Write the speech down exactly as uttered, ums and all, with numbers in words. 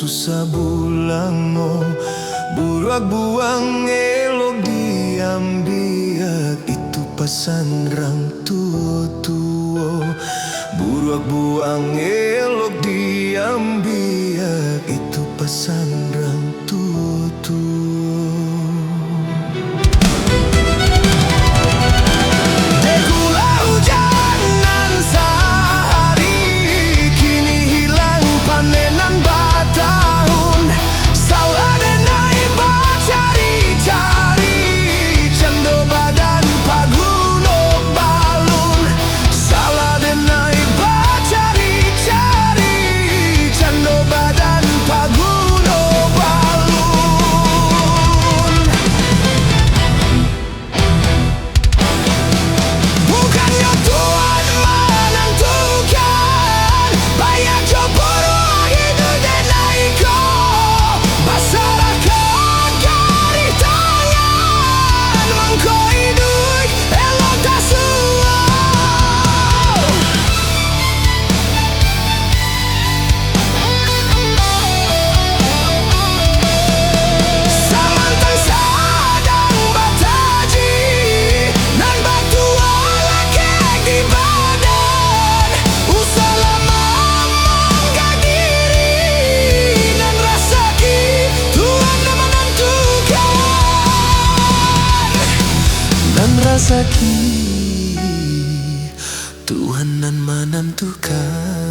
Sabulango, buruak buang elok diambiak, itu pasan rang tuo-tuo. Buruak buang elok diambiak, itu pasan rang tuo-tuo. Dek ulah ujan nan sahari, kini hilang panen nan batahun. Salah denai bacari-cari, cando badan paguno balun. Salah denai bacari-cari, cando badan paguno balun. Bukannyo Tuhan manantukan, baiak jo buruak iduik denai ko, basarahkan dari tangan, mangko iduik elok tasuo. Samantang sadang bataji, nan batuo lakek di badan, usahlah mamangga diri, nan rasaki Tuhan nan manantukan. Nan rasaki Tuhan nan manantukan.